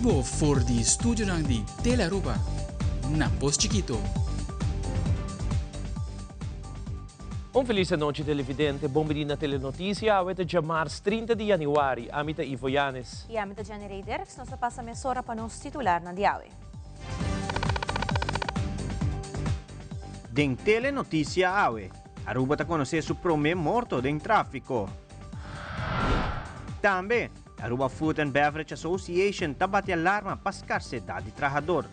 bibo for di studionan di Telearuba na Pos Chikito. Un felis anochi televidente, bon bini na Telenoticia, awe ta djamars 30 di januari, ami ta Ivo Yanes. Y ami ta Jenny Rey Dirks, nos ta pasa mesora pa nos titularnan di awe. Den Telenoticia awe, Aruba ta conoce su prome morto den trafico. Tambe, Aruba Food and Beverage Association ta bati alarma pa scarsedad di trahador.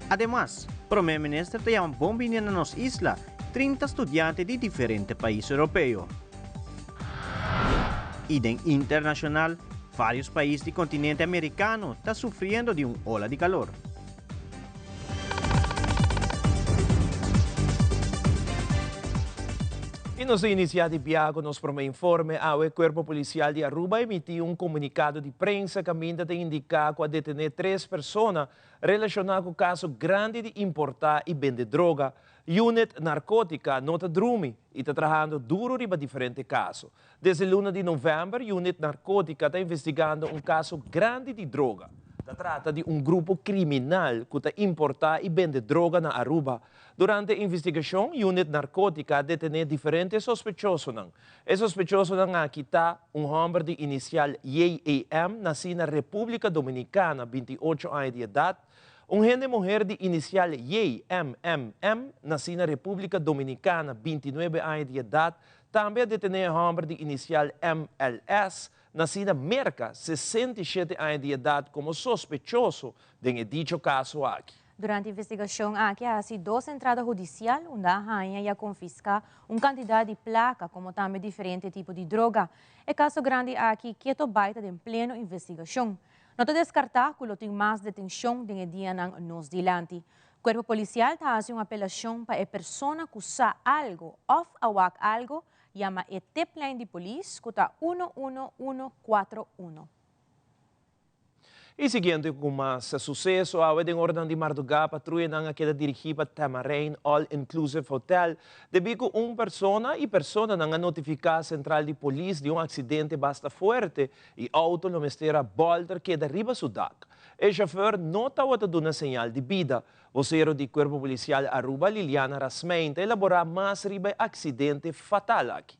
Ademas, Prome Minister ta yama bon bini na nos isla 30 studiante di diferente pais Europeo. Y den internacional, varios pais di continente Americano ta sufriendo di un ola di calor. Y nos ta inicia di bia cu nos prome informe. Awe Cuerpo Policial di Aruba a emiti un comunicado di prensa caminda ta indica cu a detene tres persona relaciona cu caso grandi di importa y bende droga. Unit Narcotica no ta drumi y ta trahando duro riba diferente caso. Desde luna di novèmber Unit Narkótika ta investigando un kaso grandi di droga. Ta trata di un grupo kriminal ku ta importá i bende droga na Aruba. Durante e investigashon Unit Narkótika a detené diferente sospechosonan. E sospechosonan aki ta, un hòmber di inisial JEM nasí na Repúblika Dominikana, 28 aña di edat, un hende muher di inisial JMMM nasí na Repúblika Dominikana, 29 aña di edat, Tambe a detené e hòmber di inisial MLS, nasí na Merka, 67 aña di edat komo sospechoso den e dicho kaso aki. Durante investigashon aki a hasi dos entrada hudisial unda a haña i a konfiská un kantidat di plaka komo tambe diferente tipo di droga. E kaso grandi aki keto bai ta den pleno investigashon. No ta deskartá ku lo tin mas detenshon den e dianan nos dilanti. Cuerpo Policial ta haci un apelacion pa e persona cu sa algo of a wak algo yama e tiplijn di polis cu ta uno uno uno cuatro uno. Y siguiente cu mas suceso, awe den oranan di marduga patruyanan a keda dirigi pa Tamarijn All Inclusive Hotel debi cu un persona y personanan a notifica central di polis di un accidente basta fuerte y auto lo mester a bolter keda riba su dak. E chauffeur no tawata duna señal di bida. Vocero di Cuerpo Policial Aruba, Liliana Rasmijn, ta elabora mas riba e accidente fatal aki.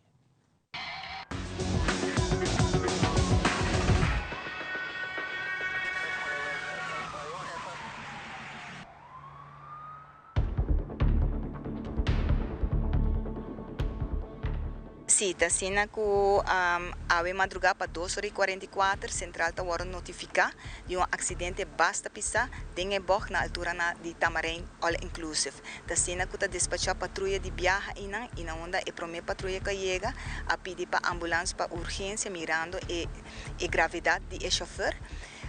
Sí, ta asina ku awe madrugá pa dos ora i 44 sentral ta wòrdu notifiká di un aksidente basta pisá den e bòg na altura na di Tamarijn All Inclusive. Ta asina ku ta despachá patruya di biaha einan i na unda e promé patruya ku a yega a pidi pa ambulans pa urgensia mirando e e gravedat di e shofùr.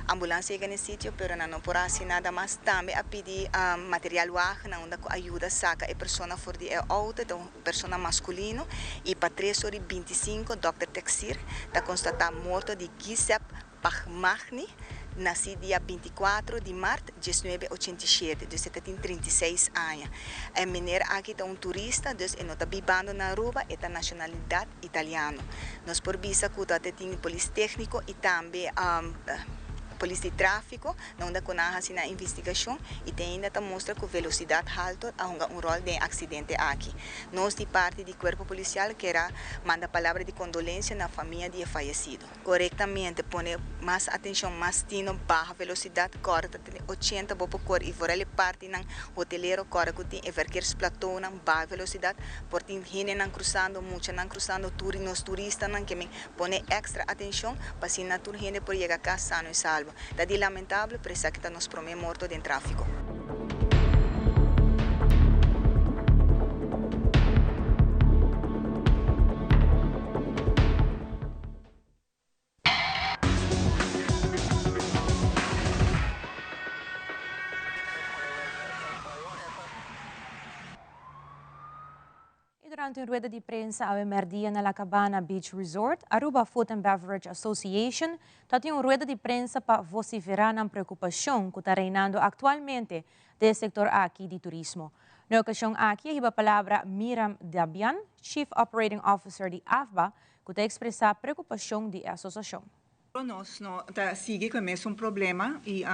Ambulans yega na e sitio pero nan no por a hasi nada mas. Tambe a pidi material wagen na unda ku a yuda saka e persona for di e outo, e ta un persona maskulino i pa tres ora i 25 dòkter Teksir ta konstatá morto di Gisep Pagmagni, nasí dia 24 di mart 1987, dus e ta tin 36 aña. E mener aki ta un turista, dus e no ta bibando na Aruba, e ta nashonalidat italiano. Nos por bisa ku ta tin polis tékniko i tambe polis di tráfiko na unda ku nan a hasi nan investigashon i te ainda ta mustra ku velosidat halto a hunga un ròl den e aksidente aki. Nos di parti di kuerpo polisial kier a manda palabra di kondolensia na famia di e fayesido. Korektamente pone mas atenshon, mas tino, baha velosidat, kòrda ta tene 80 bo por kore i vooral e partinan hotelero kòrda ku tin e verkeersplateaunan, baha velosidat, por tin hendenan krusando, muchanan krusando, tur nos turistanan ke men pone èkstra atenshon pa asina tur hende por yega kas sano i salvo. Ta di lamentable pero esaki ta nos promé morto den tráfiko. Y durante un rueda di prensa awe merdia na La Cabana Beach Resort, Aruba Food and Beverage Association ta tin un rueda di prensa pa vocifera nan preocupacion cu ta reinando actualmente den e sector aki di turismo. Na e ocasion aki a hiba palabra Miram Dabian, Chief Operating Officer di AFBA, cu ta expresa preocupacion di e asociacion. Nos no ta sigui ku e mesun problema i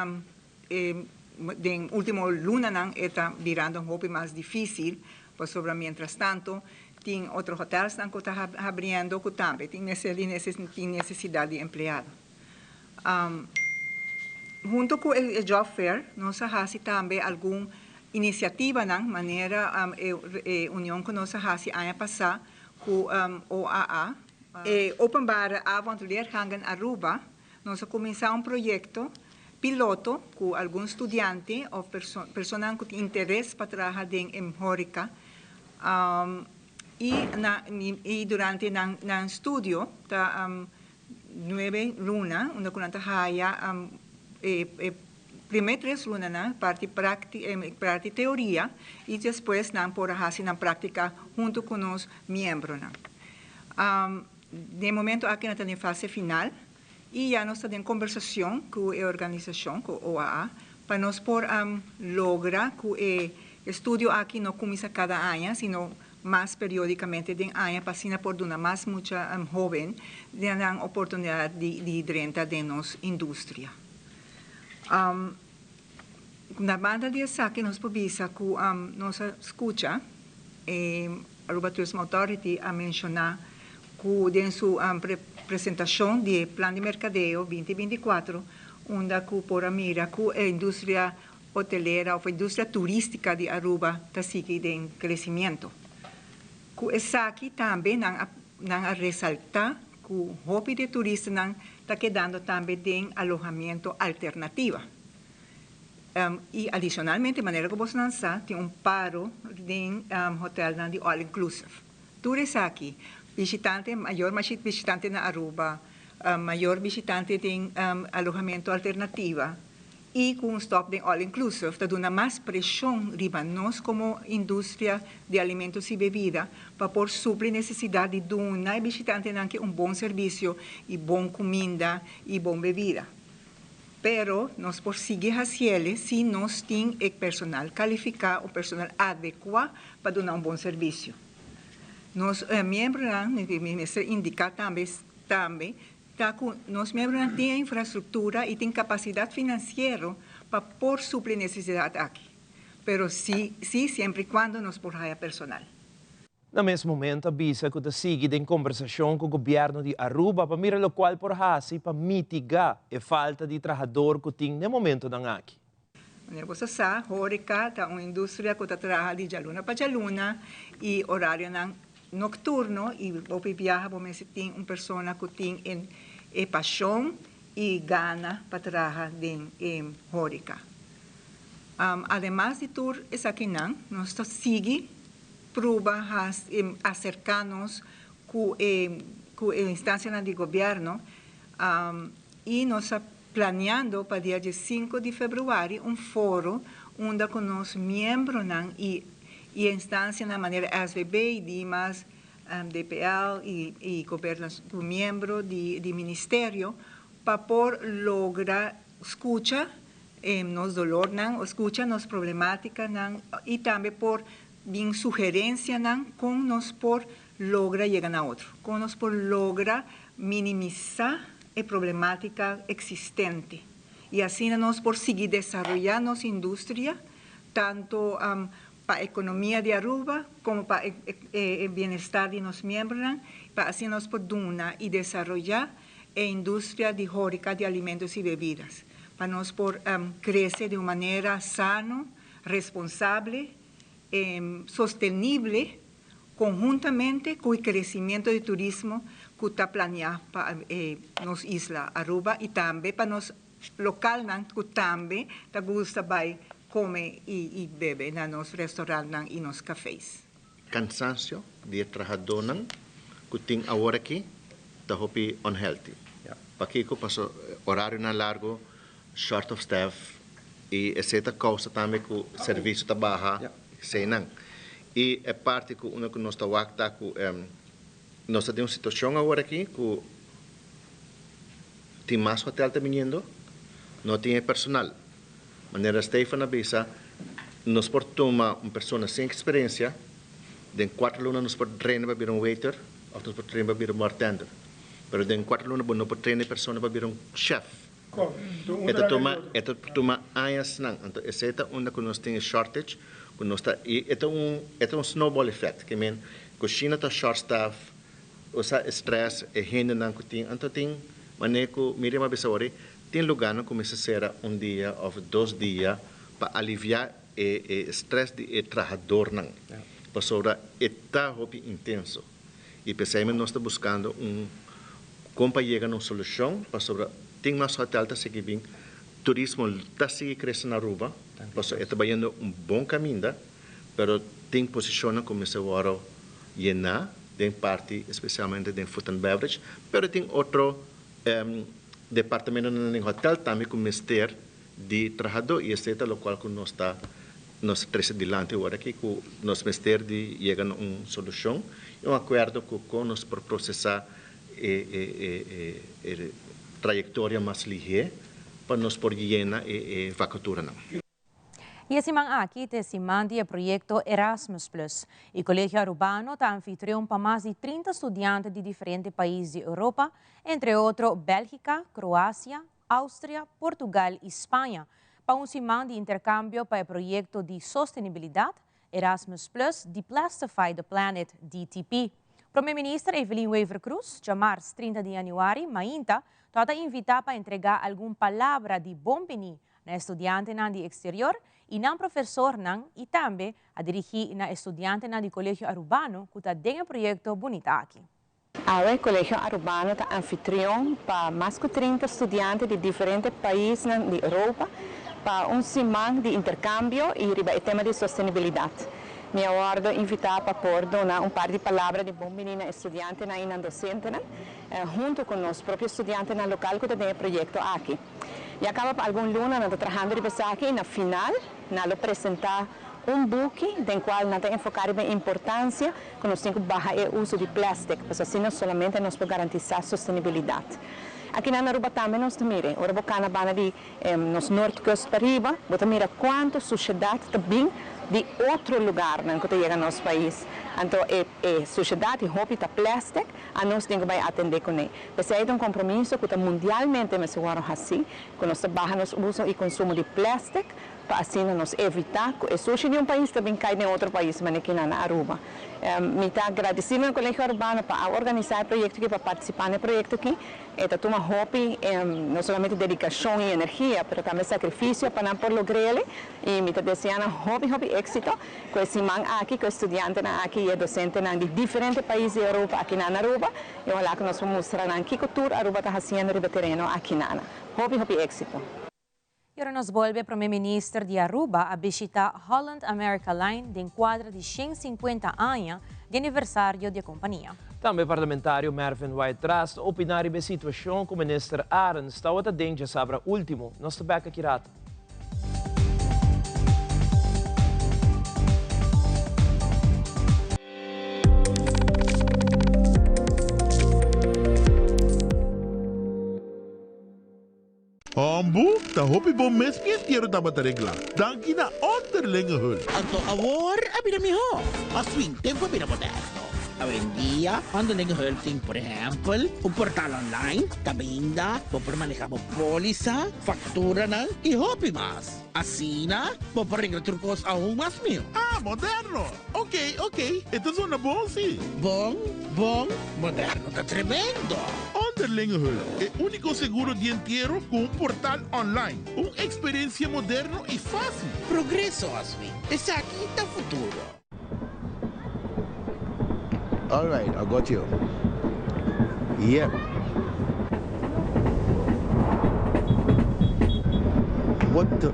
den último lunanan e ta birando un hopi mas difísil pasobra mientrastanto tin otro hotelsnan ku ta habriendo ku tambe tin nesesidat di empleado. Hunto ku e job fair nos a hasi tambe algun inisiativanan manera e union ku nos a hasi aña pasá ku OAA, e Openbare Avond Leergangen Aruba. Nos a kuminsá un proyekto piloto ku algun studiante òf personanan ku tin interes pa traha den e hóreka i na i durante nan nan studio ta nuebe luna unda ku nan ta haya e e promé tres lunanan parti prákti parti teoria i despues nan por a hasi nan práktika huntu ku nos miembronan. Den momento aki nan ta den fase final i ya nos ta den kombersashon ku e organisashon, ku OAA, pa nos por logra ku e estudio aki no kuminsá kada aña, sino mas periodikamente den aña pa asina por duna mas mucha hoben nan oportunidat di drenta den nos industria. Na banda di esaki nos por bisa ku nos a skucha e Aruba Tourism Authority a menshoná ku den su presentashon di e Plan di Merkadeo 2024 unda ku por a mira ku e industria hotelera òf industria turístika di Aruba ta sigui den kresimiento. Ku esaki tambe nan a nan a resaltá ku hopi di e turistanan ta kedando tambe den alohamiento alternativa. I adishonalmente, manera ku bosonan sa, tin un paro den hotelnan di all inclusive. Tur esaki, bishitante, mayor bishitante na Aruba, mayor bishitante den alohamiento alternativa i ku un stop den all inclusive ta duna mas preshon riba nos komo industria di alimentos i bebida pa por supli nesesidat di duna e bishitantenan ki un bon servisio i bon kuminda i bon bebida. Pero nos por sigui hasiele si nos tin e personal kalifiká o personal adekuá pa duna un bon servisio. Nos miembronan, mi mester indiká tambe tambe, ta ku nos miembronan tin e infrastruktura i tin kapasidat finansiero pa por supli nesesidat aki. Pero si, si siempre i kuando nos por haya personal. Na mes momento a bisa ku ta sigui den kombersashon ku gobièrnu di Aruba pa mira lokual por hasi pa mitigá e falta di trahador ku tin n'e momentonan aki. Manera bo sa sa, horeca ta un industria ku ta traha di djaluna pa djaluna i orarionan nokturno i hopi biaha bo mester tin un persona ku tin e pashon i gana pa traha den e horeca. Ademas di tur esakinan nos ta sigui Pruba aserká nos ku e ku e instansianan di gobièrnu i nos ta planeando pa dia 5 di febrüari un foro unda ku nos miembronan i i e instansianan manera SVB, Dimas, DPL i i gobièrnu ku miembro di di ministerio pa por logra skucha nos dolornan o skucha nos problemátikanan i tambe por bin sugerencianan con nos por logra yega na otro, con nos por logra minimisa e problematica existente y asina nos por sigui desaroya nos industria tanto pa economia di Aruba como pa e bienestar di nos miembronan pa asina nos por duna y desaroya e industria di horeca di alimentos y bebidas pa nos por crece di un manera sano, responsable, sostenible conhuntamente cu e crecimiento di turismo cu ta planea pa nos isla Aruba y tambe pa nos localnan cu tambe ta gusta bay come y bebe na nos restaurantnan y nos cafes. Cansancio di e trahadónan cu tin awor aki ta hopi unhealthy. Pakico? Paso horarionan largo, short of staff y esey ta causa tambe cu servicio ta baha eseynan. Y e parti cu uno cu nos ta wak ta cu nos ta den un situacion awor aki cu tin mas hotel ta biniendo, no tin e personal. Manera Stefan a bisa, nos por tuma un persona sin experiencia, den 4 luna nos por traina pa bira un waiter of nos por traina pa bira un bartender. Pero den 4 luna bo no por train e persona pa bira un chef. E ta tuma, e ta tuma añasnan. Anto esei ta unda ku nos tin e shortage, ku nos ta, i e ta un, e ta un snowball effect. Ke men, kushina ta short staff, osea e stress, e hendenan ku tin. Anto tin manera ku Miriam a bisa ori, tin lugarnan ku mester sera un dia òf dos dia pa aliviá e e stress di e trahadornan. Pasobra e ta hopi intenso. I p'esei nos ta buskando un kon pa yega na un solushon, pasobra tin mas hotel ta sigui bin, turismo ta sigui krese na Aruba, pasobra e ta bayendo un bon kaminda, pero tin posishonnan ku mester wòrdu yená den parti espesialmente den food and beverage, pero tin otro departamentonan den hotel tambe ku mester di trahadó i esei ta lokual ku nos ta nos ta trese dilanti awor aki ku nos mester di yega na un solushon i un akuerdo ku kon nos por prosesá e e e e trayektoria mas lihé pa nos por yena e e vakaturanan. I e siman aki ta e siman di e proyekto Erasmus Plus. E Kolegio Arubano ta anfitrion pa mas di 30 studiante di diferente pais di Europa, entre otro Bélgika, Kroasia, Austria, Portugal i Spaña, pa un siman di interkambio pa e proyekto di sostenibilidat Erasmus Plus Deplastify the Planet, DTP. Prome Minister Evelyn Wever-Croes, djamars 30 di yanüari, mainta, tabata invitá pa entregá algun palabra di bon biní na e studiantenan di eksterior i nan profesornan i tambe a dirigí na e studiantenan di Kolegio Arubano ku ta den e proyekto bunita aki. Awe Colegio Arubano ta anfitrion pa mas cu 30 studiante di diferente paisnan di Europa pa un siman di intercambio y riba e tema di sostenibilidad. Mi a wordo invita pa por duna un par di palabra di bon bini na e studiantenan y nan docentenan, hunto cu nos propio studiantenan local cu ta den e proyecto aki. Ya caba pa algun luna nan ta trahando riba esaki y na final nan lo presenta un buki den cual nan ta enfoca riba e importancia cu nos tin cu baha e uso di plastic, pasobra asina solamente nos por garantisa sostenibilidad. Aki na Aruba tambe nos ta mira, ora bo cana banda di nos Noordkust pariba, bo ta mira cuanto suciedad ta bin di otro lugarnan cu ta yega nos pais. Anto e e suciedad y hopi ta plastic, anos tin cu bay atende cune. P'esey ta un compromiso cu ta mundialmente mester worde haci, cu nos ta baha nos uso y consumo di plastic, pa asina nos evitá ku e sushi di un pais ta bin kai den otro pais manera kina na Aruba. Mi ta agradesido na Colegio Arubano pa a organisá e proyekto aki, pa partisipá na e proyekto aki. E ta tuma hopi no solamente dedikashon i energia, pero tambe sakrifisio pa nan por logr'el i mi ta deseá nan hopi hopi éksito ku e siman aki, ku e studiantenan aki i e dosentenan di diferente pais di Europa aki na Aruba i ohalá ku nos por mustra nan kiko tur Aruba ta hasiendo riba e tereno aki na. Hopi hopi éksito. Y ora nos bolbe, Prome Minister di Aruba a bishita Holland America Line den cuadra di 150 aña di aniversario di e compania. Tambe parlamentario Mervin Wyatt-Ras ta opina riba e situacion cu Minister Arends tawata den djasabra ultimo. Nos ta bek aki rato. Hombu, ta hopi bon mes mi entiero tabata reglá. Danki na Onderlinge Hulp. Anto awor a bira mihó. Aswin tempu a bira moderno. Awendia Onderlinge Hulp tin por ehèmpel un portal online kaminda bo por manehá bo pólisa, fakturanan i hopi mas. Asina bo por regla tur kos aun mas mihó. Ah, moderno! Ok, ok, e ta zona bon si. Bon, bon, moderno ta tremendo! Onderlinge Hulp, e úniko seguro di entiero ku un portal online. Un eksperensia moderno i fásil. Progreso, Oswin. Esaki ta futuro. Alright, I got you. Yep. What the.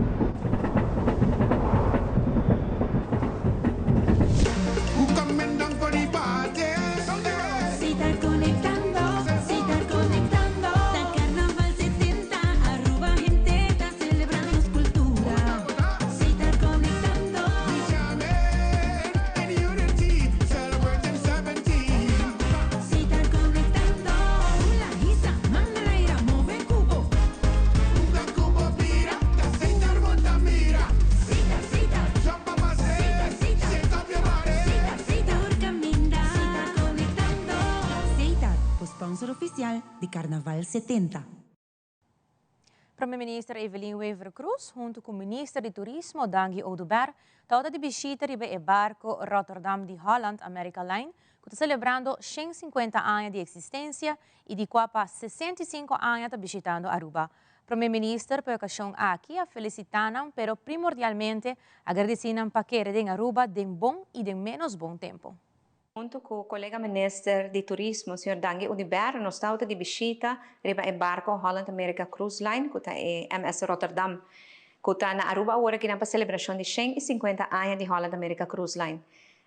especial di Carnaval 70. Prome Minister Evelyn Wever-Croes, hunto cu Minister di Turismo Dangui Oduber, ta di bishita riba e barco Rotterdam di Holland America Line, cu ta celebrando 150 aña di existencia y di cua pa 65 aña ta bishitando Aruba. Prome Minister, pa e ocasion aki, a felicita nan, pero primordialmente a gradici nan pa kere den Aruba den bon y den menos bon tempo. Hunto cu e colega Minister di Turismo, Sr. Dangui Oduber, nos ta di bishita riba e barco Holland America Cruise Line, cu ta MS Rotterdam, cu ta na Aruba awor aki pa celebracion di 150 aña di Holland America Cruise Line.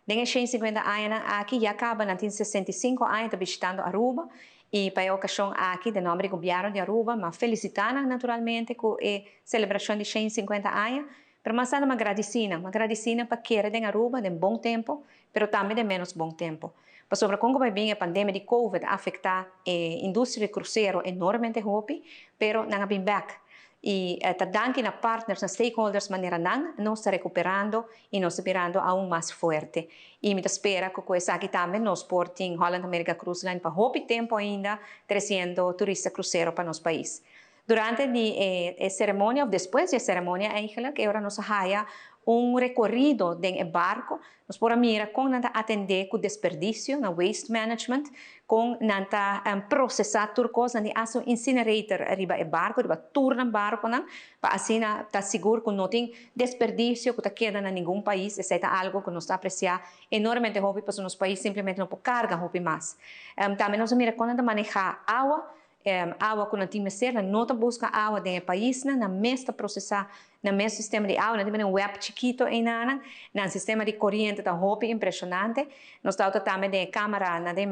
Den 150 aña aki, ya caba nan tin 65 aña ta bishitando Aruba y pa e ocasion aki, den nomber di gobierno di Aruba, m'a felicita naturalmente cu e celebracion di 150 aña, pero mas tanto m'a gradici nan, m'a gradici nan pa kere den Aruba, den bon tempo, pero tambe den menos bon tempo. Pasobra con bin e pandemia di Covid a afecta e industria di crucero enormemente hopi, pero nan a bin back. Y ta danki na partners, na stakeholders manera nan, nos ta recuperando y nos ta birando aun mas fuerte. Y mi ta spera cu esaki tambe nos por tin Holland America Cruise Line pa hopi tempo ainda, treciendo turista crucero pa nos pais. Durante e ceremonia, of despues di e ceremonia eigenlijk, ora nos a haya un recorido den barco, nos por mira con nan ta atende cu desperdicio, na waste management, con nan ta procesa tur cos, nan tin un incinerator riba e barco, riba tur nan barconan, pa asina ta sigur cu no tin desperdicio cu ta keda na ningun pais. Esey ta algo cu nos ta aprecia enormemente hopi, pasobra nos pais simplemente no por carga hopi mas. Tambe nos a mira con nan ta maneha awa, awa cu nan tin mester, no ta busca awa den pais, nan mes ta procesa nan mes sistema di awa, nan tin un web chikito einan, nan sistema di coriente ta hopi impresionante. Nos ta tambe den camara, nan tin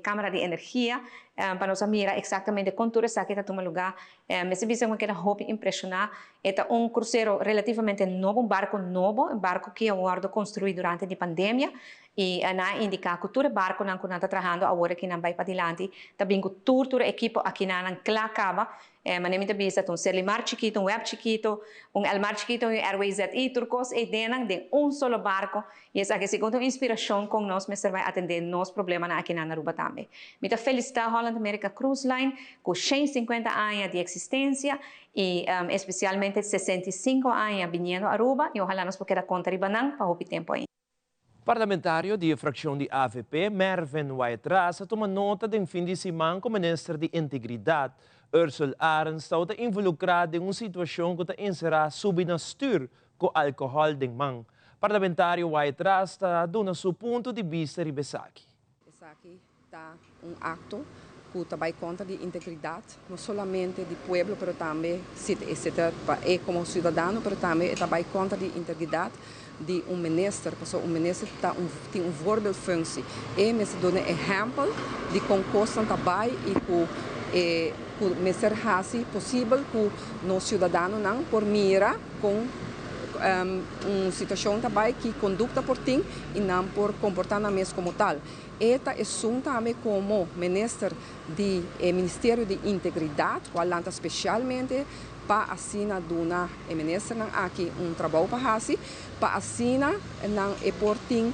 camara di energia, pa nos mira exactamente con tur esaki ta tuma lugar. Mester bisa cu ta hopi impresiona. E ta un crucero relativamente nobo, un barco nobo, un barco cu a wordo construi durante e pandemia, y nan a indica cu tur barconan cu nan ta trahando awor cu nan bay padilanti, ta bin cu tur ekipo aki nan cla caba. Ma mi bisa un Serlimar chikito, un web chikito, un Elmar chikito, un Airways ZI, tur cos eyden den un solo barco. Y esaki sigur ta un inspiracion con nos mester bay atende nos problemanan aki na Aruba tambe. Mi ta felicita Holland America Cruise Line cu 150 aña di existencia y especialmente 65 aña biniendo Aruba y ohala nos por conta riba nan pa hopi tempo ey. Parlamentario di fraccion di AVP, Mervin Wyatt-Ras, a tuma nota di fin di siman cu Minister di Integridad, Ursula Arends, ta involucra den un situacion cu ta encera subi na stuur cu alcohol den man. Parlamentario Wyatt-Ras ta duna su punto di bista riba esaki. Esaki ta un acto cu ta bay contra di integridad, no solamente di pueblo, pero tambe e como ciudadano, pero tambe ta bay contra di integridad di un minister, pasobra un minister tin un voorbeeldfunctie. E mester duna ehempel di con cos ta bay y cu mester hasi posibel cu nos ciudadanonan por mira con un situacion tambe cu conducta por tin y nan por comporta nan mes como tal. E ta esun tambe como minister di Ministerio di Integridad, cual ta specialmente pa asina duna e ministernan aki un trabou pa hasi, pa asina nan e por tin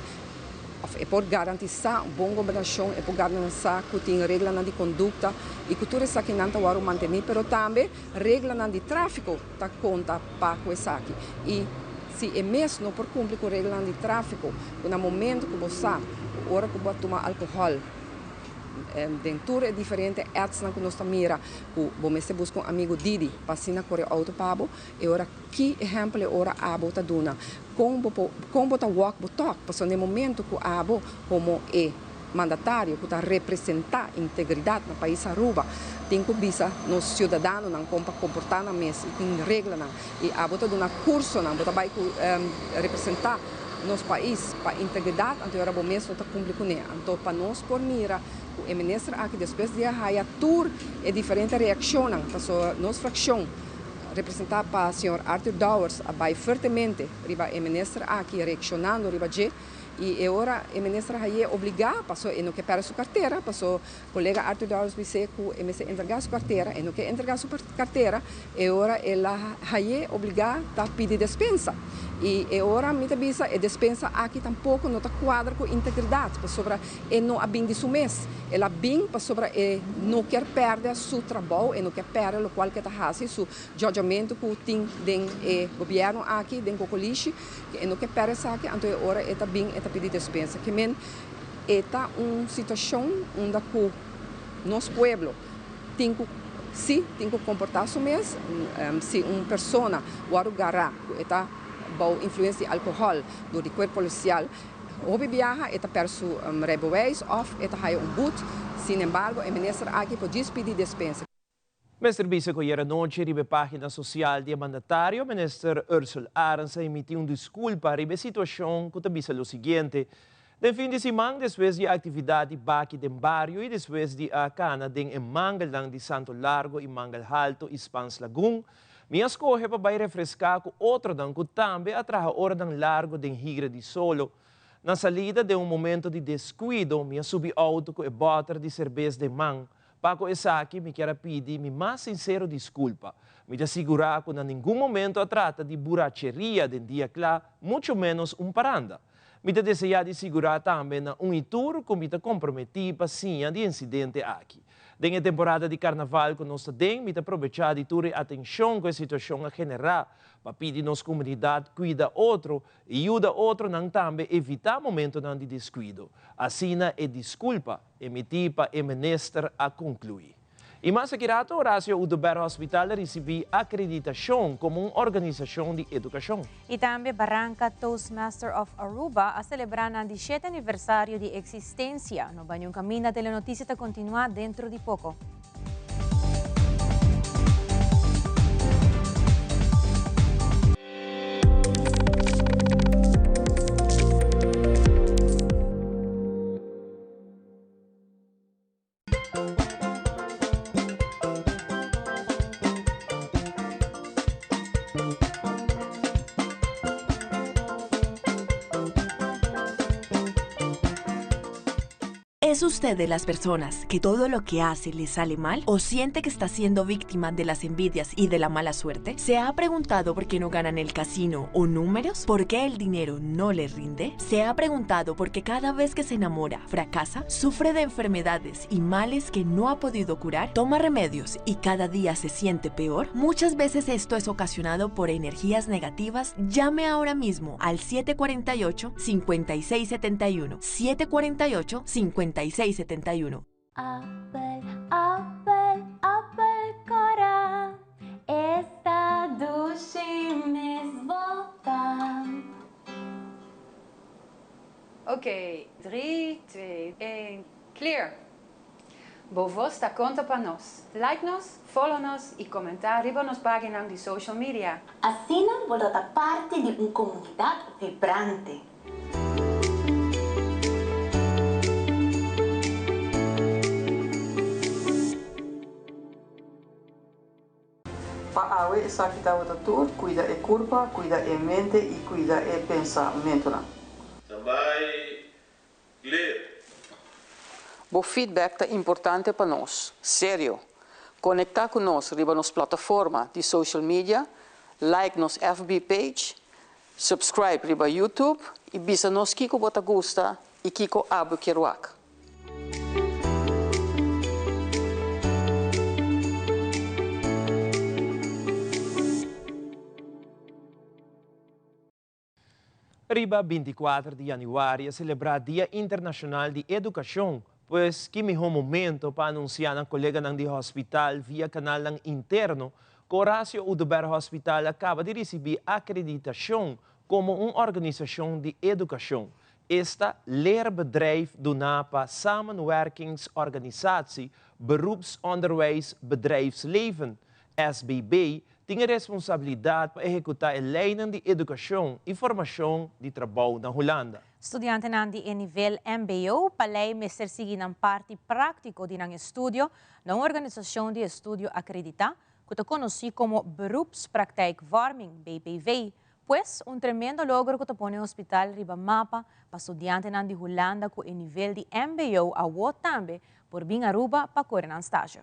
of e por garantisa un bon gobernacion, e por garantisa cu tin reglanan di conducta y cu tur esakinan ta wordo manteni, pero tambe reglanan di trafico ta conta pa esaki. Y si e mes no por cumpli cu reglanan di trafico, na momento cu bo sa, ora cu bo tuma alcohol, den tur diferente ads cu nos mira, cu bo mester busca un amigo Didi, pa asina core auto pa bo, y ora ki ehempel e ora abo ta duna, con bo ta walk bo talk, pasobra na momento cu abo como e mandatario cu ta representa integridad na pais Aruba, tin cu bisa nos ciudadanonan con pa comporta nan mes y tin reglanan y abo ta duna cursonan, bo ta bay representa nos pais pa integridad, anto ora bo mes no ta cumpli cune. Anto pa nos por mira e minister aki despues di haya tur e diferente reaccionnan, pasobra nos fraccion representa pa señor Arthur Dowers a bay fuertemente riba e minister aki reaccionando riba dje. I e ora e minister a haye obligá, paso e no ke pèrdè su kartera, paso kolega Arthur Dowers bis'é ku e mester entregá su kartera, e no ke entregá su kartera, e ora el a haye obligá ta pidi despensa. I e ora mi ta bisa e despensa aki tampoko no ta kuadra ku integridat, pasobra e no a bin di su mes, el a bin pasobra e no kier pèrdè su trabou, e no kier pèrdè lokual ku e ta hasi, su jòjamentu ku tin den e gobièrnu aki, den Kokolishi. Ke e no ke pèrdè esaki, anto e ora e ta bin e ta pidi despensa. Ke men e ta un situashon unda ku nos pueblo tin ku si tin ku komportá su mes. Si un persona wòrdu gará ku e ta bou influensia di alkohòl dor di kuerpo polisial, hopi biaha e ta pèrdè su rijbewijs òf e ta haya un but. Sinembargo e minister aki por djis pidi despensa. Mester bisa ku ayer anochi riba e página sosial di e mandatario, Minister Ursell Arends a emití un diskulpa riba e situashon ku ta bisa lo siguiente, Den fin di siman, despues di e aktividat di baki den bario i despues di a kana den e mangelnan di Santo Largo i Mangel Halto i Spans Lagun, mi a skohe pa bai refreská ku otronan ku tambe a traha oranan largo den higra di solo. Na salida, den un momento di deskuido, mi a subi outo ku e bòter di serbes den man. Pa ku esaki mi kier a pidi mi mas sinsero diskulpa. Mi ta sigurá ku na ningun momento a trata di buracheria den dia kla, mucho ménos un paranda. Mi ta deseá di sigurá tambe na un i tur ku mi ta komprometí pa siña di insidente aki. Den e temporada di karnaval ku nos ta den, mi ta probechá di tur e atenshon ku e situashon a generá pa pidi nos komunidat kuida otro i yuda otronan tambe evitá momentonan di deskuido. Asina e diskulpa Emití pa e minister a konkluí. I mas aki rato Horacio Oduber Hospital a risibí akreditashon komo un organisashon di edukashon. I tambe Baranka Toastmaster of Aruba a selebrá nan di shete aniversario di eksistensia. No bai niun kaminda, Telenotisia ta kontinuá dentro di poko. ¿Es usted de las personas que todo lo que hace le sale mal o siente que está siendo víctima de las envidias y de la mala suerte? ¿Se ha preguntado por qué no gana en el casino o números? ¿Por qué el dinero no le rinde? ¿Se ha preguntado por qué cada vez que se enamora fracasa? ¿Sufre de enfermedades y males que no ha podido curar? ¿Toma remedios y cada día se siente peor? Muchas veces esto es ocasionado por energías negativas. Llame ahora mismo al 748-5671. 748-5671. Appel, appel, appel cora, esta dushi mes bota. Ok, drie, twee, een, clear! Bo voz ta conta pa nos. Like nos, follow nos y comenta riba nos paginan di social media. Asina bo lo ta parti di un comunidad vibrante. Pa awe esaki tabata tur, cuida e curpa, cuida e mente y cuida e pensamentonan. Tambay clear. Bo feedback ta importante pa nos. Serio. Conecta cu nos riba nos plataforma di social media, like nos FB page, subscribe riba YouTube y bisa nos kico bo ta gusta y kico abo kier wak. Riba bintikuater di yanüari a selebrá Dia Internashonal di Edukashon, pues ki mihó momento pa anunsiá na koleganan di hospital via kanalnan interno ku Horacio Oduber Hospital a kaba di risibí akreditashon komo un organisashon di edukashon, esta Leerbedrijf duná pa Samenwerkingsorganisatie Beroepsonderwijs Bedrijfsleven, SBB, tin e responsabilidat pa ehekutá e leinan di edukashon i formashon di trabou na Hulanda. Studiantenan di e nivel mbo pa lei mester sigui nan parti práktiko di nan estudio na un organisashon di estudio akreditá ku ta konosí komo Beroepspraktijkvorming, BPV. Pues, un tremendo logro ku ta pone hospital riba mapa pa studiantenan di Hulanda ku e nivel di mbo awo tambe por bin Aruba pa kore nan stage.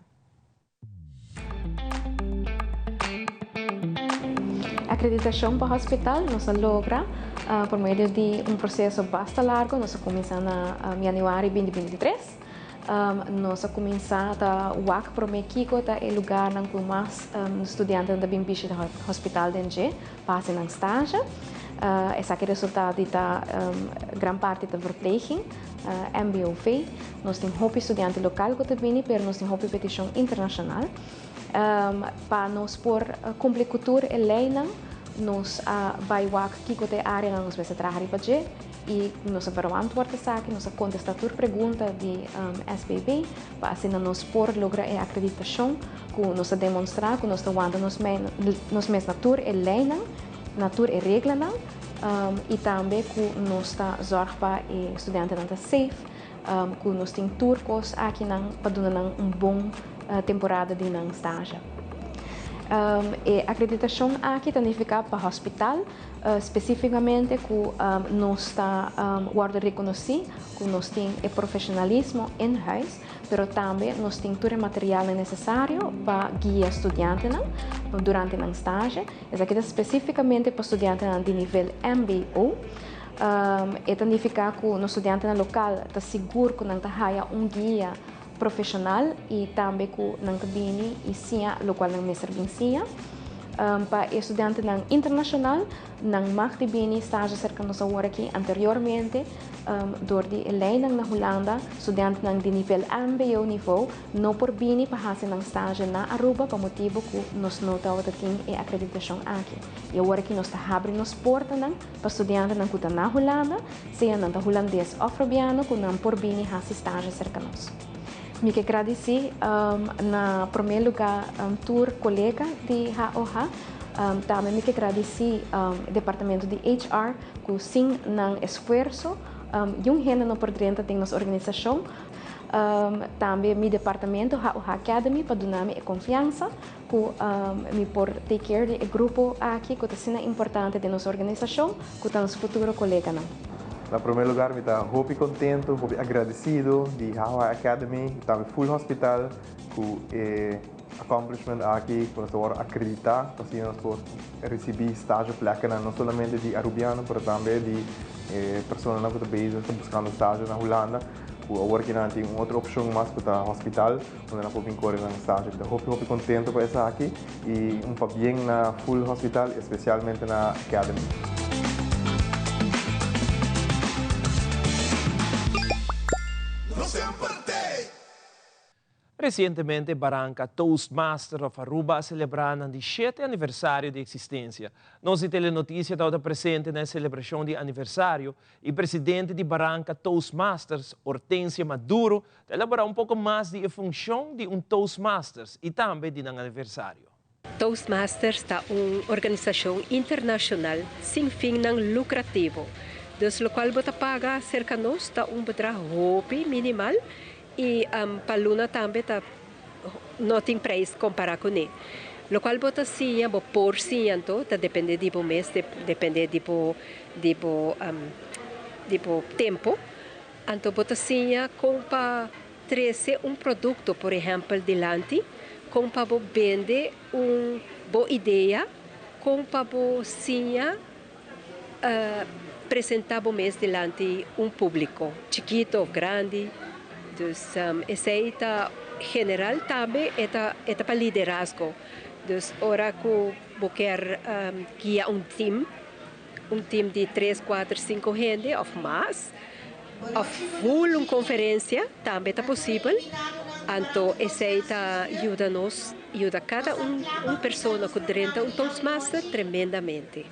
Akreditashon pa hospital nos a logra por medio di un proseso basta largo, nos a kuminsá na yanüari binti binti tres. Nos a kuminsá ta wak promé kiko ta e lugarnan ku mas studiantenan ta bin bishita hospital den dje pa hasi nan stage. Esaki resultá di ta gran parti ta verpleging, MBOV. Nos tin hopi studiante lokal ku ta bini pero nos tin hopi petishon internashonal. Pa nos por kumpli ku tur e leinan nos a bai wak kiko ta e áreanan nos mester traha riba dje. I nos a verantwoord esaki, nos a kontestá tur pregunta di SBB pa asina nos por logra e akreditashon ku nos ta demonstrá ku nos ta wanta nos nos mes na tur e leinan, na tur e reglanan i tambe ku nos ta zòrg pa e studiantenan ta safe, ku nos tin tur kos akinan pa duna nan un bon temporada di nan stage. E akreditashon aki ta nifiká pa hospital. Spesífikamente ku nos ta wòrdu rekonosí ku nos tin e profeshonalismo in huis, pero tambe nos tin tur e materialnan nesesario pa guia studiantenan durante nan stage. Esaki ta spesífikamente pa studiantenan di nivel mbo. E ta nifiká ku nos studiantenan lokal ta sigur ku nan ta haya un guia profeshonal i tambe ku nan ta bini i siña lokual nan mester bin siña. Pa e studiantenan internashonal, nan mag di bini stage serka nos awor aki. Anteriormente, dor di e leinan na Hulanda, studiantenan di nivel mbo nivo no por bini pa hasi nan stage na Aruba pa motibu ku nos no tabata tin e akreditashon aki. I awor aki nos ta habri nos portanan pa studiantenan ku ta na Hulanda, sea nan ta hulandes òf robiano ku nan por bini hasi stage serka nos. Mi ke gradisí na promé lugá tur kolega di HOH. Tambe mi ke gradisí departamento di HR ku sin nan esfuerso yun hende no por drenta den nos organisashon. Tambe mi departamento HOH Academy pa duna mi e konfiansa ku mi por take care di e grupo aki ku ta asina importante den nos organisashon ku ta nos futuro koleganan. Na promé lugar mi ta hopi kontentu, hopi agradesido di HOH Academy i tambe Full Hospital ku e accomplishment aki ku nos ta wòrdu akreditá pa asina nos por risibí stage plèkanan no solamente di Arubiano pero tambe di e personanan ku ta bezig ta buskando stage na Hulanda ku awor ki nan tin un otro opshon mas ku ta hospital unda nan por bin kore nan stage. Mi ta hopi hopi kontentu pa esaki i un pabien na Full Hospital espesialmente na Academy. Resientemente Baranka Toastmaster of Aruba a selebrá nan di shete aniversario di eksistensia. Nos di Telenoticia tabata presente na e selebrashon di aniversario i presidente di Baranka Toastmasters, Hortensia Maduro, Ta elaborá un poko mas di e funshon di un Toastmasters i tambe di nan aniversario. Toastmasters ta un organisashon internashonal sin finnan lukrativo. Dus lokual bo ta paga serka nos ta un bedrag hopi minimal i pa luna tambe ta no tin prijs kompará kuné. Lokual bo ta siña, bo por siña anto, ta dependé di bo mes, dependé di bo di bo di bo tempu. Anto bo ta siña kon pa trese un produkto, por ehèmpel, dilanti, kon pa bo bende un bo idea, kon pa bo siña presentá bo mes dilanti un públiko, chikitu òf grandi. Dus esei ta general tambe e ta e ta pa liderazgo. Dus ora ku bo kier guia un tim, Un team di tres, kuater, sinku hende òf mas, òf full un konferensia tambe ta posibel. Anto esei ta yuda nos, yuda kada un un persona ku drenta un Toastmaster tremendamente.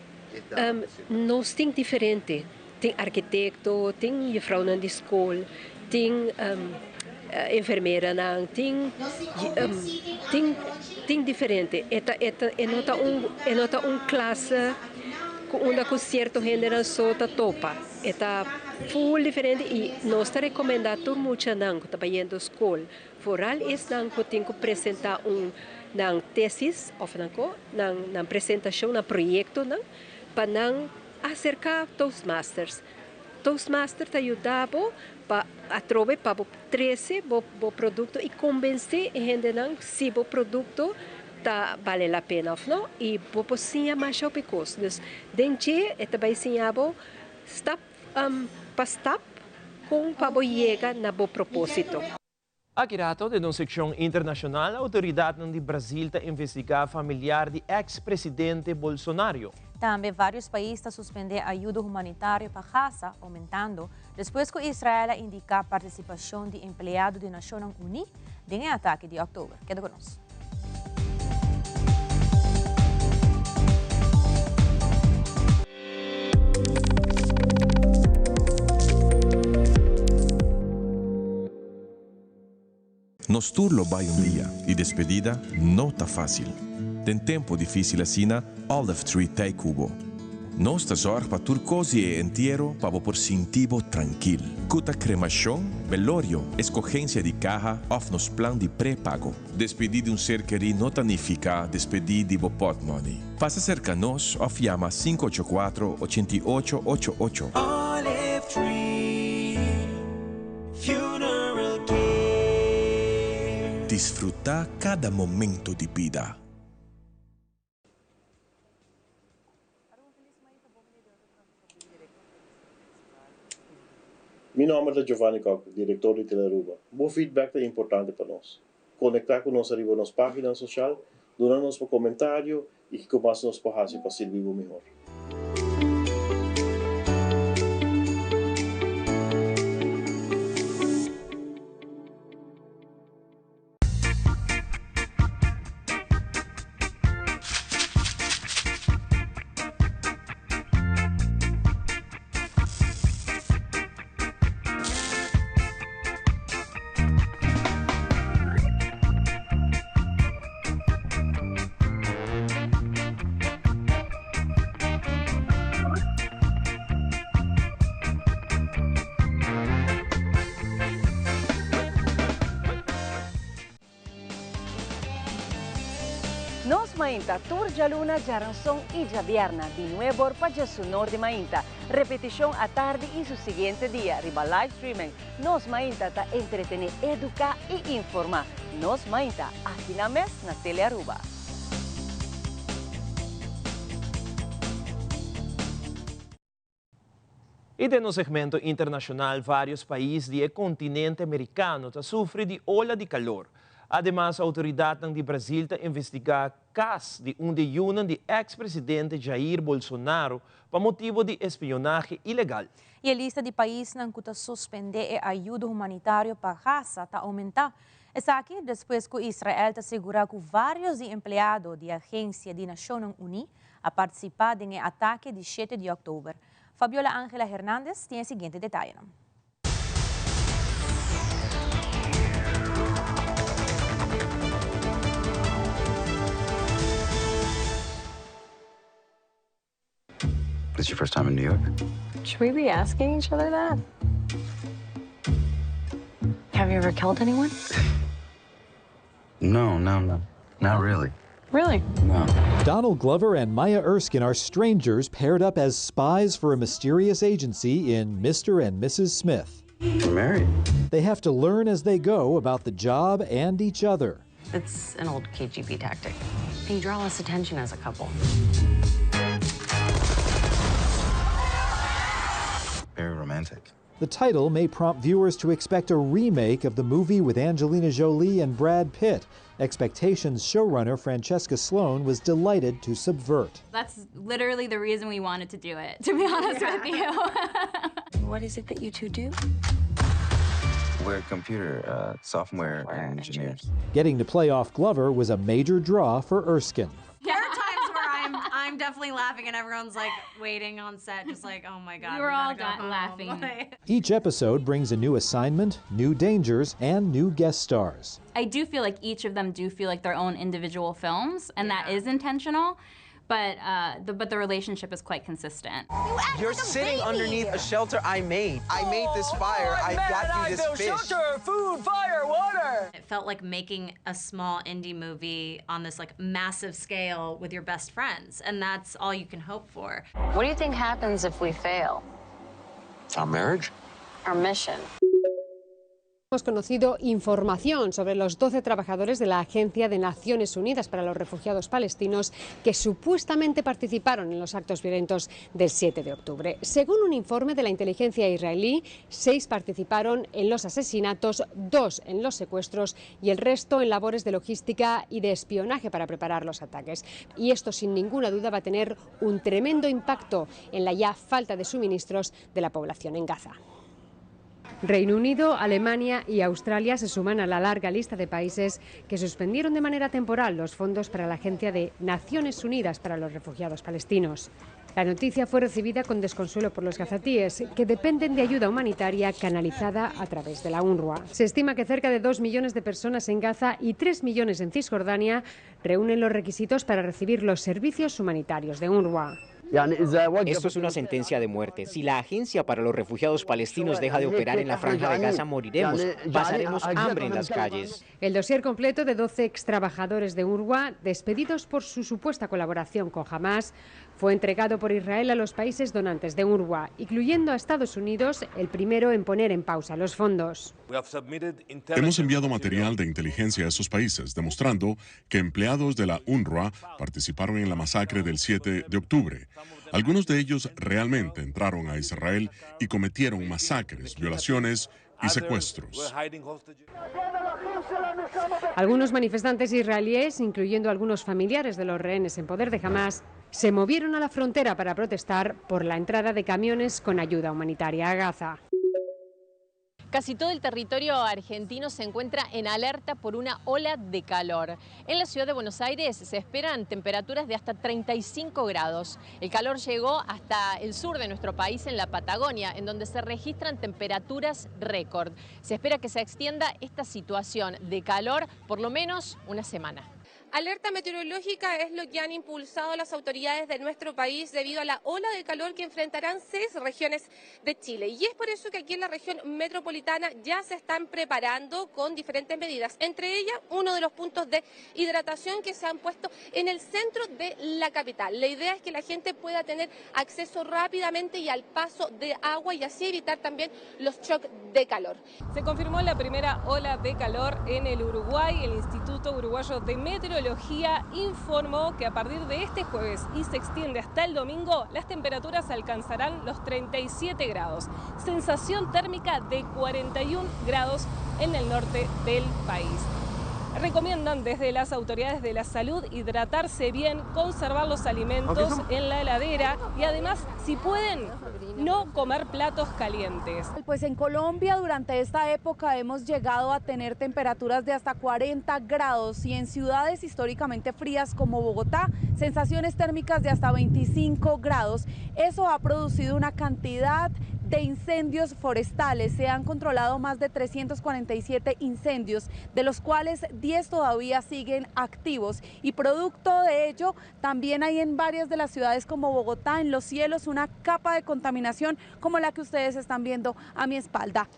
Nos tin diferente, tin arkitekto, tin jufrounan di skol, tin enfermeranan, tin tin tin diferente. E ta e ta e no ta un e no ta un klase ku unda ku sierto hendenan so ta topa. E ta ful diferente i nos ta rekomendá tur muchanan ku ta bayendo skol, foral esnan ku tin ku presentá un nan tesis òf nan ko nan nan presentashon, nan proyektonan. pa nan aserká Toastmasters. Toastmaster ta yuda bo pa atrobe pa bo trese bo bo produkto i konbensé e hendenan si bo produkto ta bale la pena òf no i bo por siña masha hopi kos. Dus den dje e ta bai siña bo stap pa stap kon pa bo yega na bo propósito. Aki rato den nos seccion internacional, autoridadnan di Brasil ta investiga familiar di ex presidente Bolsonario. Tambe varios pais ta suspende ayudo humanitario pa Gaza, aumentando despues cu Israel a indica participacion di empleado di Nacionnan Uni den e atake di october. Keda cu nos. Nos tur lo bai un dia y despedida no ta facil. Den tempo dificil asina, Olive Tree t'ey cu bo. Nos ta zorg pa tur cos di e entiero pa bo por sinti bo trankil. Cu ta cremacion, belorio, escogencia di caha of nos plan di prepago. Despedi di un ser kerí no ta nifica despedi di bo potmoney. Pasa cerca nos of yama 584 88 88. Olive Tree Funeral Care. Disfruta cada momento di bida. Mi nomber ta Giovanni Kock, director di Telearuba. Bo feedback ta importante pa nos. Conecta cu nos ariba nos pagina social, duna nos bo comentario y kico mas nos por haci pa sirbi bo mihor. Nos Mainta tur djaluna, djaranson i djabièrna di nuebor pa djesunor di mainta. Repetishon atardi i su siguiente dia riba live streaming. Nos Mainta ta entretené, eduká i informá. Nos Mainta, aki na mes na Telearuba. I den nos segmento internashonal vários pais di e kontinente amerikano ta sufri di ola di kalor. Ademas outoridatnan di Brazil ta investigá kas di un di yunan di eks presidente Jair Bolsonaro pa motibo di espionahe ilegal. I e lista di paisnan ku ta suspendé e ayudo humanitario pa Gaza ta oumentá. Esaki despues ku Israel ta sigurá ku vários di empleado di agensia di Nashonnan Uní a partisipá den e atake di shete di òktober. Fabiola Angela Hernandez tin e siguiente detayenan. This your first time in New York? Should we be asking each other that? Have you ever killed anyone? No, no, no. Not really. Really? No. Donald Glover and Maya Erskine are strangers paired up as spies for a mysterious agency in Mr. and Mrs. Smith. We're married. They have to learn as they go about the job and each other. It's an old KGB tactic. You draw less attention as a couple. Very romantic. The title may prompt viewers to expect a remake of the movie with Angelina Jolie and Brad Pitt. Expectations showrunner Francesca Sloane was delighted to subvert. That's literally the reason we wanted to do it, to be honest with you. What is it that you two do? We're computer uh, software, software engineers. Getting to play off Glover was a major draw for Erskine. There are times where I'm I'm definitely laughing and everyone's like waiting on set, just like, oh my god. We were all laughing. Each episode brings a new assignment, new dangers, and new guest stars. I do feel like each of them do feel like their own individual films, and yeah. that is intentional. But uh, the, but the relationship is quite consistent. You're sitting underneath a shelter I made. I made this fire. I got you this fish. Shelter, food, fire, water. It felt like making a small indie movie on this like massive scale with your best friends, and that's all you can hope for. What do you think happens if we fail? Our marriage? Our mission. Hemos conocido información sobre los 12 trabajadores de la Agencia de Naciones Unidas para los Refugiados Palestinos que supuestamente participaron en los actos violentos del 7 de octubre. Según un informe de la inteligencia israelí, seis participaron en los asesinatos, dos en los secuestros y el resto en labores de logística y de espionaje para preparar los ataques. Y esto, sin ninguna duda, va a tener un tremendo impacto en la ya falta de suministros de la población en Gaza. Reino Unido, Alemania y Australia se suman a la larga lista de países que suspendieron de manera temporal los fondos para la Agencia de Naciones Unidas para los Refugiados Palestinos. La noticia fue recibida con desconsuelo por los gazatíes, que dependen de ayuda humanitaria canalizada a través de la UNRWA. Se estima que cerca de 2 millones de personas en Gaza y 3 millones en Cisjordania reúnen los requisitos para recibir los servicios humanitarios de UNRWA. Esto es una sentencia de muerte. Si la Agencia para los Refugiados Palestinos deja de operar en la Franja de Gaza, moriremos. Pasaremos hambre en las calles. El dossier completo de 12 extrabajadores de UNRWA, despedidos por su supuesta colaboración con Hamas, fue entregado por Israel a los países donantes de UNRWA, incluyendo a Estados Unidos, el primero en poner en pausa los fondos. Hemos enviado material de inteligencia a esos países, demostrando que empleados de la UNRWA participaron en la masacre del 7 de octubre. Algunos de ellos realmente entraron a Israel y cometieron masacres, violaciones y secuestros. Algunos manifestantes israelíes, incluyendo algunos familiares de los rehenes en poder de Hamas, se movieron a la frontera para protestar por la entrada de camiones con ayuda humanitaria a Gaza. Casi todo el territorio argentino se encuentra en alerta por una ola de calor. En la ciudad de Buenos Aires se esperan temperaturas de hasta 35 grados. El calor llegó hasta el sur de nuestro país, en la Patagonia, en donde se registran temperaturas récord. Se espera que se extienda esta situación de calor por lo menos una semana. Alerta meteorológica es lo que han impulsado las autoridades de nuestro país debido a la ola de calor que enfrentarán seis regiones de Chile. Y es por eso que aquí en la región metropolitana ya se están preparando con diferentes medidas. Entre ellas, uno de los puntos de hidratación que se han puesto en el centro de la capital. La idea es que la gente pueda tener acceso rápidamente y al paso de agua y así evitar también los shocks de calor. Se confirmó la primera ola de calor en el Uruguay. El Instituto Uruguayo de Meteorología informó que a partir de este jueves y se extiende hasta el domingo, las temperaturas alcanzarán los 37 grados. Sensación térmica de 41 grados en el norte del país. Recomiendan desde las autoridades de la salud hidratarse bien, conservar los alimentos en la heladera y además, si pueden, no comer platos calientes. Pues en Colombia durante esta época hemos llegado a tener temperaturas de hasta 40 grados y en ciudades históricamente frías como Bogotá, sensaciones térmicas de hasta 25 grados. Eso ha producido una cantidad de incendios forestales. Se han controlado más de 347 incendios, de los cuales 10 todavía siguen activos. Y producto de ello, también hay en varias de las ciudades como Bogotá, en los cielos, una capa de contaminación como la que ustedes están viendo a mi espalda.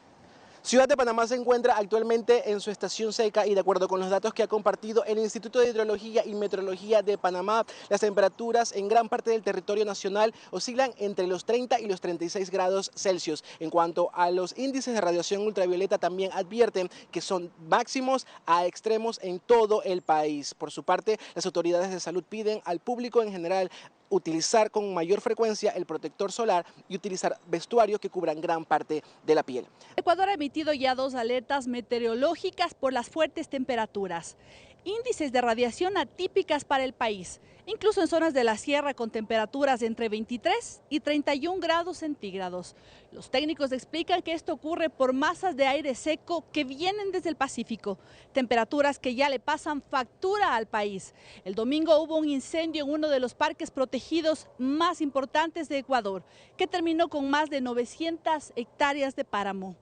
Ciudad de Panamá se encuentra actualmente en su estación seca y de acuerdo con los datos que ha compartido el Instituto de Hidrología y Meteorología de Panamá, las temperaturas en gran parte del territorio nacional oscilan entre los 30 y los 36 grados Celsius. En cuanto a los índices de radiación ultravioleta, también advierten que son máximos a extremos en todo el país. Por su parte, las autoridades de salud piden al público en general utilizar con mayor frecuencia el protector solar y utilizar vestuario que cubran gran parte de la piel. Ecuador ha emitido ya dos alertas meteorológicas por las fuertes temperaturas. Índices de radiación atípicas para el país, incluso en zonas de la sierra con temperaturas entre 23 y 31 grados centígrados. Los técnicos explican que esto ocurre por masas de aire seco que vienen desde el Pacífico, temperaturas que ya le pasan factura al país. El domingo hubo un incendio en uno de los parques protegidos más importantes de Ecuador, que terminó con más de 900 hectáreas de páramo.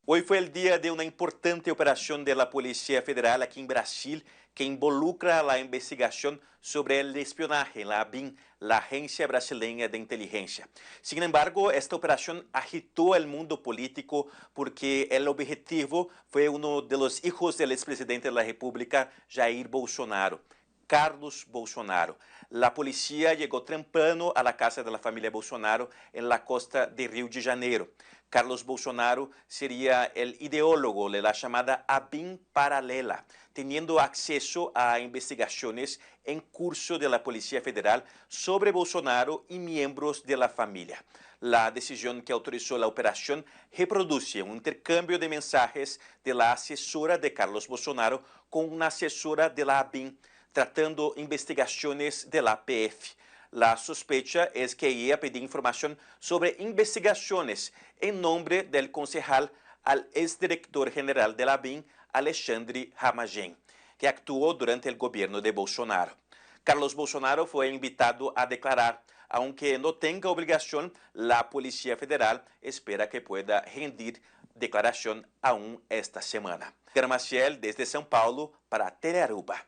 Hoy fue el día de una importante operación de la Policía Federal aquí en Brasil que involucra la investigación sobre el espionaje en la ABIN, la Agencia Brasileña de Inteligencia. Sin embargo, esta operación agitó el mundo político porque el objetivo fue uno de los hijos del expresidente de la República, Jair Bolsonaro. Carlos Bolsonaro. La policía llegó temprano a la casa de la familia Bolsonaro en la costa de Río de Janeiro. Carlos Bolsonaro sería el ideólogo de la llamada ABIN paralela, teniendo acceso a investigaciones en curso de la Policía Federal sobre Bolsonaro y miembros de la familia. La decisión que autorizó la operación reproduce un intercambio de mensajes de la asesora de Carlos Bolsonaro con una asesora de la ABIN, tratando investigaciones de la PF. La sospecha es que ella pedía información sobre investigaciones en nombre del concejal al exdirector general de la ABIN, Alexandre Ramagem, que actuó durante el gobierno de Bolsonaro. Carlos Bolsonaro fue invitado a declarar. Aunque no tenga obligación, la Policía Federal espera que pueda rendir declaración aún esta semana. Maciel desde São Paulo para Telearuba.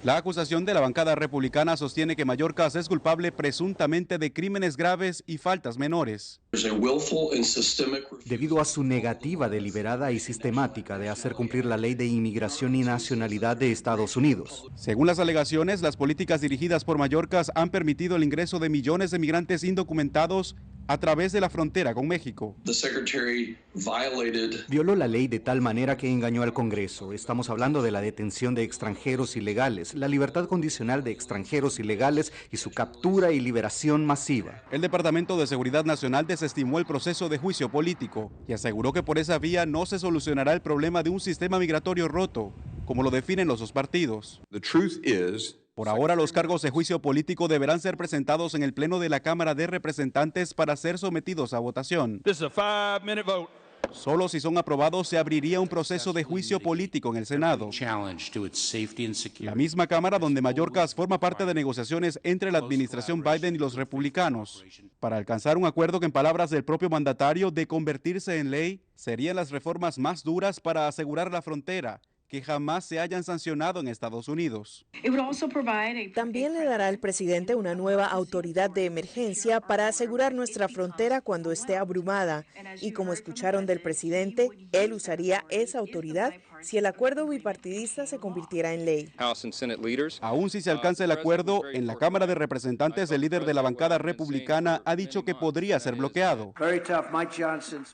La acusación de la bancada republicana sostiene que Mayorkas es culpable presuntamente de crímenes graves y faltas menores. Debido a su negativa deliberada y sistemática de hacer cumplir la ley de inmigración y nacionalidad de Estados Unidos. Según las alegaciones, las políticas dirigidas por Mayorkas han permitido el ingreso de millones de migrantes indocumentados a través de la frontera con México. Violó la ley de tal manera que engañó al Congreso. Estamos hablando de la detención de extranjeros ilegales, la libertad condicional de extranjeros ilegales y su captura y liberación masiva. El Departamento de Seguridad Nacional desestimó el proceso de juicio político y aseguró que por esa vía no se solucionará el problema de un sistema migratorio roto, como lo definen los dos partidos. Por ahora, los cargos de juicio político deberán ser presentados en el Pleno de la Cámara de Representantes para ser sometidos a votación. Solo si son aprobados se abriría un proceso de juicio político en el Senado. La misma Cámara donde Mayorkas forma parte de negociaciones entre la administración Biden y los republicanos para alcanzar un acuerdo que, en palabras del propio mandatario, de convertirse en ley, serían las reformas más duras para asegurar la frontera que jamás se hayan sancionado en Estados Unidos. También le dará al presidente una nueva autoridad de emergencia para asegurar nuestra frontera cuando esté abrumada. Y como escucharon del presidente, él usaría esa autoridad si el acuerdo bipartidista se convirtiera en ley. Aún si se alcanza el acuerdo, en la Cámara de Representantes, el líder de la bancada republicana ha dicho que podría ser bloqueado.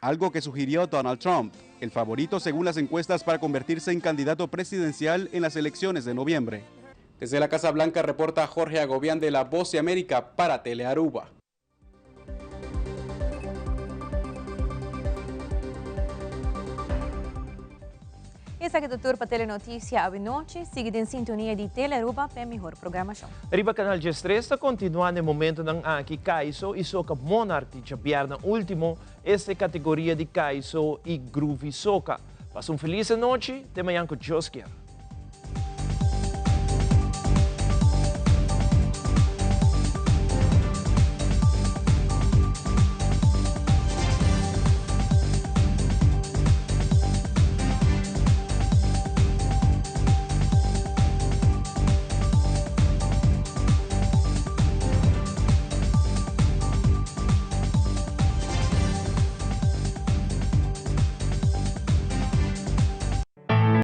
Algo que sugirió Donald Trump, el favorito según las encuestas para convertirse en candidato presidencial en las elecciones de noviembre. Desde la Casa Blanca reporta Jorge Agobián de La Voz de América para Telearuba. Esaki ta tur pa Telenoticia awe nochi. Sigui den sintonia di Telearuba pa e mihor programacion. Riba Canal 13 ta continua n'e momentonan aki Kaiso y Soca Monarch di djabièrnè ultimo esta e categoria di Kaiso y Groovy Soca. Pasa un feliz anochi, te mañan cu Dios kier.